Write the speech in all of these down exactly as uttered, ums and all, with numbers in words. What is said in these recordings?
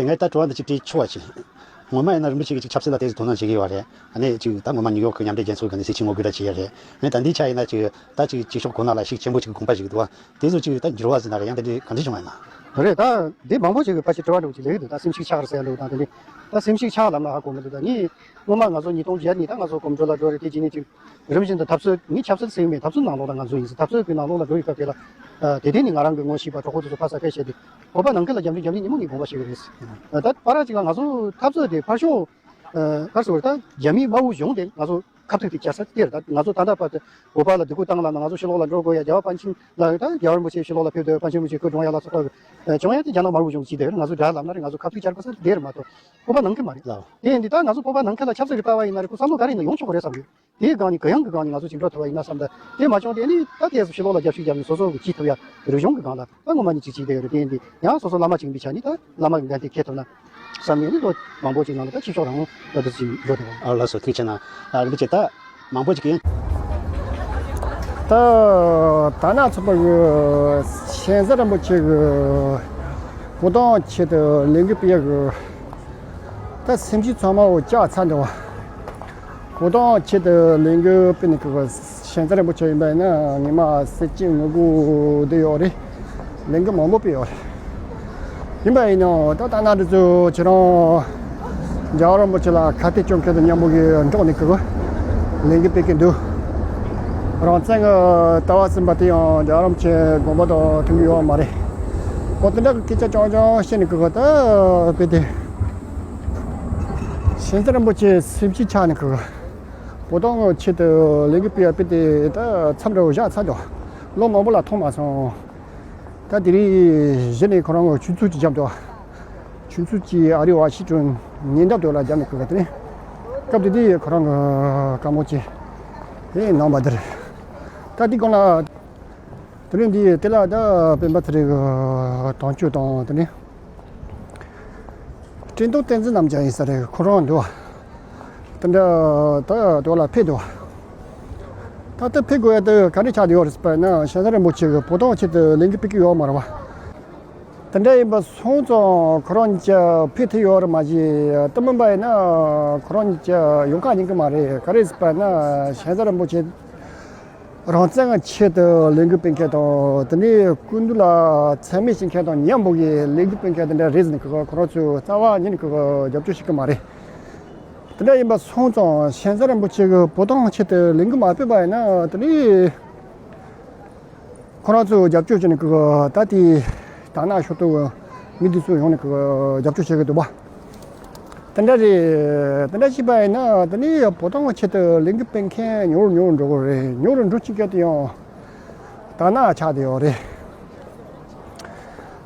ངས་ད་དྲི་བ་འདི་ཅིག་དྲིས་ཆོག་པ་ཅིག་ངོ་མ་ཡིན་ན་རིན་པོ་ཆེ་གིས་ཅིག་ཆབ་སྲིད་ལ་དེ་ཙམ་དོ་སྣང་བྱེད་ཀྱི་ཡོད་རེད། ཨ་ནི་ཅིག་ད་ངོ་མ་ནིའུ་ཡོག་གི་མཉམ་འབྲེལ་རྒྱལ་ཚོགས་སྒང་ནས་སྲིད་སྤྱི་ངོ་རྒོལ་འདྲ་བྱེད་ཡ་རེད། ངས་ད་འདིའི་ཆ་ཡིན་ན་ཅིག་ད་ཅིག་ཅིག་ཤོག་གོང་ན་ལ་ཤུགས་ཆེན་པོ་ཅིག་གི་དགོངས་པ་ཞིག་འདུག་བ། དེ་ཚོ་ཅིག་ད་འགྱུར་བ་ཟིན་ན་རེད། ཡང་དེ་འདྲའི་ག་འདྲ་བྱུང་བ་ཡིན་ན། རེད། ད་འདི་མང་པོ་ཅིག་གིས་ཕལ་ཆེར་དྲི་བ་འདྲ་བོ་ཅིག་ལབ་ཀྱི་འདུག་ད་སེམས་ཤུགས་ཆག་རེད་ཟེར་ཡ་འདྲ་བོ་དང་དེ་འདྲའི། ད་སེམས་ཤུགས་ཆག་ལབ་ན་ཧ་གོ་མི་འདུག་ད་ངས་སྔོན་མ་ང་ཚོ་ཉིས་སྟོང་བརྒྱད་ནས་ད་ང་ཚོ་གོམ་བགྲོད་ལ་འགྲོ་རེད། དེ་རྗེས་ནས་ཅིག་རིམ་བཞིན་དུ་འཐབ་རྩོད། ངས་ཆབ་སྲིད་ཟེར་གྱི་མེད། འཐབ་རྩོད་ནང་ལོགས་ལ་ང་ཚོ་ཡིན་ཟེར། འཐབ་རྩོད་ཀྱི་ནང་ལོགས་ལ་འགྲོ་ཡི་སྐབས་དེ་ལ། ཨ། དེ་དུས་ནས་ང་རང་གི་ངོ་ཤེས་པ་གྲོགས་པོ་དེ་ཚོ་ཕར་ས་ཁ་བཤད་དུས། བོད་པ་ནང་ཁུལ་ལ་རྒྱབ་འདྲེ་རྒྱབ་ནས་ཉིན་མོ་ངས་དགོངས་པ་ཞུ་གི་རེད། ད་བར་ཅིག་ལ་ང་ཚོ་འཐབ་རྩོད་དེ་ཕར་ཞོག་ཨ། ག་རེ་ཟེར་དགོས་རེད། ད་རྒྱ་མིའི་དམར་པོ་གཞུང་དེ་ང་ཚོ་ཁ་ཐུག་དེ་བཅར་ས་དེ་རེད། ད་ང་ཚོ་ད་ལྟ་བར་དུ་བོད་པ་ལ་སྡུག་པོ་བཏང་ལབ་ན། ང་ཚོ་ཕྱི་ལོགས་ལ་འགྲོ་དགོས་ཡ། རྒྱལ་བ་པཎ་ཆེན་ལ། ད་རྒྱལ་བ་རིན་པོ་ཆེ་ཕྱི་ལོགས་ལ་ཕེབས་དུས་པཎ་ཆེན་རིན་པོ་ཆེ་སྐུ་གྲོངས་ཡ་ལ་སོགས་པ་བྱུང་ཡ་དེ་རྒྱ་ནག་དམར་པོ་གཞུང་གིས་བྱས་དེ་རེད། ང་ཚོ་དགྲ་ལབ་ན་རེད། ང་ཚོ་ཁ་ཐུག་བཅར་དགོས་ས་དེ་རེད་མ་གཏོགས། བོད་པ་ནང་ཁུལ་མ་རེད། ལགས། དེ་ཡིན་དུས་ད་ང་ཚོ་བོད་པ་ནང་ཁུལ་ལ་ཆབ་སྲིད་རིག་པ་བ་ཡིན་ན་རེད། ཁོ་བསམ་བློ་ག་རེ་ཡིན་ན་ཡོང་ཆོག་གི་རེད་བསམ་གི། དེའི་སྒང་ནས་གུ་ཡངས་ཀྱི་སྒང་ནས་ང་ཚོ་ཅིག་འགྲོ་ཐུབ་པ་ཡིན་ན་བསམ། ད་དེ་མ་བྱུང་དེ་ནི་ད་ལྟའི་ཕྱི་ལོགས་ལ་རྒྱབ་སྐྱོར་བརྒྱབ་ནས་སོ་སོ་གིས་བྱེད་ཐུབ་ཡ་རིག་གཞུང་གི་སྒང་ལ་ད་ངོ་མ་ནས་ཅིག་བྱེད་བསྡད་ཡོད་རེད། དེ་ཡིན་དུས་ཡང་སོ་སོ་བླ་མ་ཅིག་ཡིན་པའི་ཆ་ནས་ད་བླ་མ་གི་འགན་དེ་འཁྱེར་ཐུབ་ན་བསམ་ཡས་ནི་ལོ་མང་པོ་ཅིག་ནང་ལ་ད་ཕྱི་ཕྱོགས་རང་དབང་ལ་དེ་ཅིག་འགྲོ་ཐུབ། ཨ། ལགས་སོ། ཐུགས་རྗེ་གནང་། ཨ། རིན་པོ་ཆེ་ད་མང་པོ་ཅིག་ཡིན། ད་དར་ནག་ཚོགས་པ་གི་ཞལ་གསེར་རིན་པོ་ཆེ་གི་བོད་དོན་ཆེད་དུ་ལས་འགུལ་སྤེལ་ཡ་གི་ད་སེམས་ཤུགས་ཚང་མ་འོ་བཅག་ཚར་འདུག་བ། བོད་དོན་ཆེད་དུ་ལས་འགུལ་སྤེལ་ནས་ཁུ་བ་ཞལ་གསེར་རིན་པོ་ཆེ་ཡིན་པ་ཡིན་ན་ངོ་མ་སེམས་ཅན་ངོ་རྒོལ་བསྡད་ཡོད་རེད། ལས་འགུལ་མང་པོ་སྤེལ་ཡོད་རེད། ཡིན་པ་ཡིན་ནའང་ད་དར་ནག་འདི་ཚོ་ཁྱེད་རང་རྒྱལ་བ་རིན་པོ་ཆེ་ལ་ཁ་གཏད་གཅོག་མཁན་དང་མཉམ་པོ་གི་འགྲོགས་ནས་ཁུ་བ་ལས་འགུལ་སྤེལ་གི་འདུག་རང་བཙན་གི་ལྟ་བ་ཟིན་པ་དེ་ཡང་རྒྱལ་བ་རིན་པོ་ཆེ་དགོངས་པ་དང་མཐུན་གི་ཡོད་མ་རེད། འོ་དེ་འདྲ་གི་སྐད་ཆ་རྐྱང་རྐྱང་བཤད་ནས་ཁུ་བ་ད་སྤེལ་ཏེ། ཞལ་གསེར་རིན་པོ་ཆེ་སེམས་ཤུགས་ཆག་ནས་ཁུ་བ། བོད་དོན་ཆེད་དུ་ལས་འགུལ་སྤེལ་བ་སྤེལ་ཏེ་ད་མཚམས་འདྲ་བོ་བཞག་ཚར་འདུག་ལོ་མང་པོ་ལ་མཐོང་མ་སོང་། ད་དེ་རིང་གཞི་ནས་ཁོ་རང་གི་ཆུ་ཚོད་ཅིག་བརྒྱབ་འདུག་ཆུ་ཚོད་ཅིག་ཨ་རི་ཝ་ཤིང་ཊོན་ཉེ་འདབས་དུ་ལ་བརྒྱབ་ནས་ཁུ་བ་དེ་རིང་སྐབས་དེ་དུས་ཁོ་རང་གི་བཀའ་མོལ་ཅིག་དེ་གནང་བ་དེ་རེད། ད་དེ་གོང་ལ། དེ་རིང་འདི་དེ་ལ་ད་སྤེན་པ་ཚེ་རིང་གི་དོན་གཅོད་དང་དེ་ནས་སྤྲིན་ཐོག་བསྟན་འཛིན་རྣམ་རྒྱལ་ཡིན་ས་རེད། ཁོ་རང་འདུག་བ། དེ་འདྲ་ད་དེ་ལ་ཕེབས་འདུག་བ། ད་ལྟ་ཕེབས་དགོས་ཡ་དེ་ག་རེ་ཆགས་བསྡད་ཡོད་རེད་ཟེར་བ་ཡིན་ན་ཞལ་གསེར་རིན་པོ་ཆེ་གིས་བོད་དོན་ཆེད་དུ་ལས་འགུལ་སྤེལ་གི་ཡོད་མ་རེད་བ། དེ་འདྲ་ཡིན་པ་སོང་ཙང་ཁོ་རང་གཉིས་ཀྱི་ཕེབས་ཐུབ་ཡོད་རེད་མ་གཞི། དེ་མིན་པ་ཡིན་ན་ཁོ་རང་གཉིས་ཀྱི་ཡོང་ཁ་ཉན་གི་མ་རེད། ག་རེ་ཟེར་བ་ཡིན་ན་ཞལ་གསེར་རིན་པོ་ཆེ། རང་བཙན་གྱི་ཆེད་དུ་ལས་འགུལ་སྤེལ་མཁན་དང་དེ་ནས་སྐུ་མདུན་ལ་མཚན་སྨད་བྱེད་མཁན་དང་མཉམ་པོ་གི་ལས་འགུལ་སྤེལ་མཁན་དེ་འདྲ་རེད་ཟེར་ནས་ཁོ་ཁོ་རང་ཚོས་རྩ་བ་ཉིད་ནས་ཁོ་རྒྱབ་སྐྱོར་བྱེད་ཀྱི་མ་རེད། དེ་འདྲ་ཡིན་པ་སོང་ཙང་ཞལ་གསེར་རིན་པོ་ཆེ་གིས་བོད་དོན་ཆེད་དུ་ལས་འགུལ་མ་སྤེལ་བ་ཡིན་ན་དེ་ནས་ཁོ་རང་ཚོས་རྒྱབ་སྐྱོར་བྱས་ནས་ཁོ་ད་ལྟའི་དར་ནག་ཤོག་ཐོག་གི་མི་འདི་ཚོས་ཡོང་ནས་ཁོ་རྒྱབ་སྐྱོར་བྱེད་ཀྱི་འདུག་བ། དེ་འདྲ་རེད། དེ་འདྲ་བྱས་པ་ཡིན་ན་དེ་ནས་བོད་དོན་ཆེད་དུ་ལས་འགུལ་སྤེལ་མཁན་ཉུང་རུ་ཉུང་རུ་འགྲོ་གི་རེད། ཉུང་རུ་འགྲོ་ཕྱིན་སྐད་དུ་ཡང་དར་ནག་ཆགས་བསྡད་ཡོད་རེད།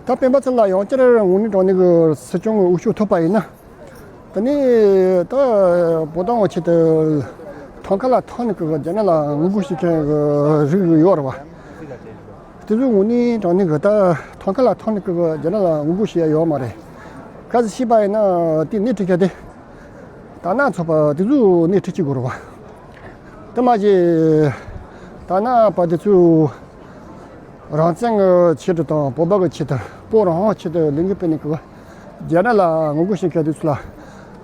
ད་སྤེན་པ་ཚེ་ལ་ཡང་བསྐྱར་དངོས་གནས་དྲང་གནས་ཀྱི་སྲིད་སྐྱོང་གི་འོས་ཤོག་ཐོབ་པ་ཡིན་ན། དེ་ནས་ད་བོད་དོན་ཆེད་དུ་ཐང་ཀ་ལ་ཐོན་ནས་ཀྱི་རྒྱ་ནག་ལ་ངོ་རྒོལ་བྱེད་མཁན་གྱི་རིགས་ཡོད་རེད་བ། དེ་ཚོ་དངོས་གནས་དྲང་གནས་ཀྱི་ད་ཐང་ཀ་ལ་ཐོན་ནས་ཀྱི་རྒྱ་ནག་ལ་ངོ་རྒོལ་བྱེད་ཡ་ཡོད་མ་རེད། ག་ཚོད་བྱས་པ་ཡིན་ན་དེ་སྣེ་ཁྲིད་མཁན་དེ་དར་ནག་ཚོགས་པ་དེ་ཚོ་སྣེ་ཁྲིད་བྱེད་དགོས་རེད་བ། དེ་མ་བྱས་དར་ནག་པ་དེ་ཚོ་རང་བཙན་གྱི་ཆེད་དུ་དང་བོད་པ་གི་ཆེད་དུ་བོད་རང་དབང་ཆེད་དུ་ལས་འགུལ་སྤེལ་ནས་ཀྱི་རྒྱ་ནག་ལ་ངོ་རྒོལ་བྱེད་མཁན་དེ་ཚོ་ལ་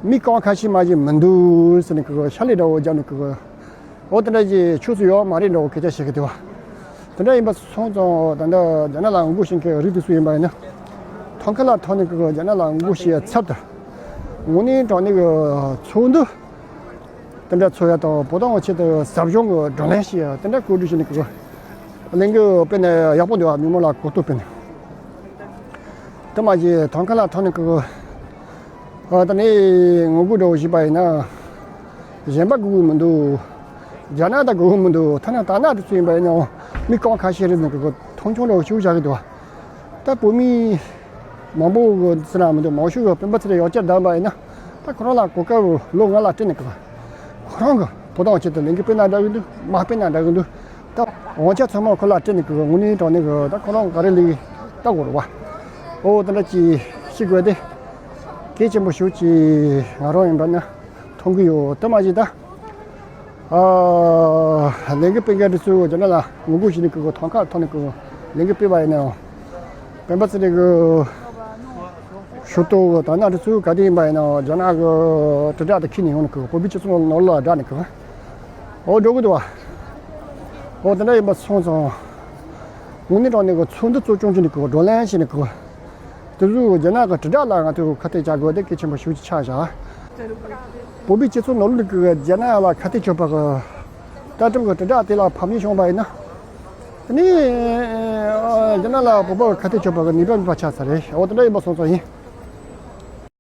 མི་རྐང་ཁ་ཤས་མ་གཏོགས་མི་འདུག་ཟེར་ནས་ཀྱི་ཤ་ལས་འདྲ་བོ་བརྒྱབ་ནས་ཀྱི། འོ་དེ་འདྲ་ཞིག་ཆོས་སུ་ཡོད་མ་རེད་འདྲ་བོ་སྐད་ཆ་བཤད་ཀྱི་འདུག་བ། དེ་འདྲ་ཡིན་པ་སོང་ཙང་ད་ལྟ་རྒྱ་ནག་ལ་ངོ་རྒོལ་བྱེད་མཁན་རིགས་དེ་ཚོ་ཡིན་པ་ཡིན་ན། ཐང་ཀ་ལ་ཐོན་ནས་ཀྱི་རྒྱ་ནག་ལ་ངོ་རྒོལ་བྱེད་ཡ་ཚབ་ཏུ། དངོས་གནས་དྲང་གནས་ཀྱི་ཚོགས་འདུ་དེ་འདྲ་ཚོགས་ཡ་དང་བོད་དོན་ཆེད་དུ་ཟབ་སྦྱོང་གི་བགྲོ་གླེང་བྱེད་ཡ་དེ་འདྲ་བཀོད་སྒྲིག་བྱས་ནས་ཀྱི་ལས་འགུལ་སྤེལ་ན་ཡག་པོ་འདུག་བ། མི་མང་ལ་གོ་རྟོགས་སྤེལ་ནས། དེ་མ་བྱས་ཐང་ཀ་ལ་ཐོན་ནས་ཀྱི། ཨ། ད་ནི་ངོ་རྒོལ་འདྲ་བོ་བྱས་པ་ཡིན་ན། གཞན་པ་དགོས་ཀྱི་མི་འདུག་རྒྱ་ནག་ད་དགོས་ཀྱི་མི་འདུག་ཐ་ན་དར་ནག་དེ་ཚོ་ཡིན་པ་ཡིན་ནའང་མི་རྐང་ཁ་ཤས་རེད་ཟེར་ནས་ཀྱི་མཐོང་ཆུང་འདྲ་བོ་ཞེ་པོ་བྱ་གི་འདུག་བ། ད་བོད་མི་མང་པོ་གི་ཟེར་ན་མི་འདུག་མང་ཤོས་ཀྱི་སྤེན་པ་ཚེ་རིང་ཡང་བསྐྱར་བདམས་པ་ཡིན་ན། ད་ཁོ་རང་ལ་གོ་སྐབས་ལོ་ལྔ་ལ་སྤྲད་ནས་ཀྱི། ཁོ་རང་གི་བོད་དོན་ཆེད་དུ་ལས་འགུལ་སྤེལ་ན་འདྲ་གི་འདུག་མ་སྤེལ་ན་འདྲ་གི་འདུག་ད་དབང་ཆ་ཚང་མ་ཁོ་ལ་སྤྲད་ནས་ཀྱི་དངོས་གནས་དྲང་གནས་ཀྱི་ད་ཁོ་རང་ག་རེ་ལས་ལྟ་དགོས་རེད་བ། ཨོ་དེ་འདྲ་ཅིག་ཤེས་དགོས་ཏེ། གལ་ཆེན་པོ་ཞེ་པོ་ཅིག་ང་རང་ཡིན་པ་ན་མཐོང་གི་ཡོད། དེ་མ་གཞི་ད། ཨ། ལས་འགུལ་སྤེལ་མཁན་དེ་ཚོས་རྒྱ་ནག་ལ་ངོ་རྒོལ་བྱས་ནས་ཀྱི་ཐང་ཀ་ཐོག་ནས་ཀྱི་ལས་འགུལ་སྤེལ་བ་ཡིན་ནའང་། སྤེན་པ་ཚེ་རིང་གི་ ཞུ་གཏུག་ད་ན་དེ་ཚོ་ག་དེ་ཡིན་པ་ཡིན་ན་རྒྱ་ནག་གི་དྲིལ་བསྒྲགས་དེ་ཁྱེར་ནས་ཡོང་ནི་གི། བོད་པའི་སྤྱི་ཚོགས་ནང་ལ་བསྒྲགས་ནི་གི། འོ་འགྲོ་གི་འདུག་བ། འོ་དེ་འདྲ་ཡིན་པ་སོང་ཙང་། དངོས་གནས་དྲང་གནས་གི་ཚོགས་འདུ་གཙོ་སྐྱོང་བྱེད་ནི་གི། བགྲོ་གླེང་བྱེད་ནི་གི། དེ་ཚོ་རྒྱ་ནག་གི་དྲིལ་བསྒྲགས་ལ་ང་ཚོས་ཁ་གཏད་བཅག་དགོས་དེ་གལ་ཆེན་པོ་ཞེ་པོ་ཅིག་ཆགས་བཞག། བོད་པའི་སྤྱི་ཚོགས་ནང་ལོགས་ཀྱི་རྒྱ་ནག་ལ་ཁ་གཏད་གཅོག་པ་གི་ལྟ་གྲུབ་ཀྱི་དྲིལ་བསྒྲགས་དེ་ལ་ཕམ་ཉེས་བྱུང་བ་ཡིན་ན། དེ་ནས་རྒྱ་ནག་ལ་བོད་པ་ཁ་གཏད་གཅོག་པ་གི་ནུས་པ་མེད་པ་ཆགས་ཚར་རེད། འོ་དེ་འདྲ་ཡིན་པ་སོང་ཙང་ཡིན།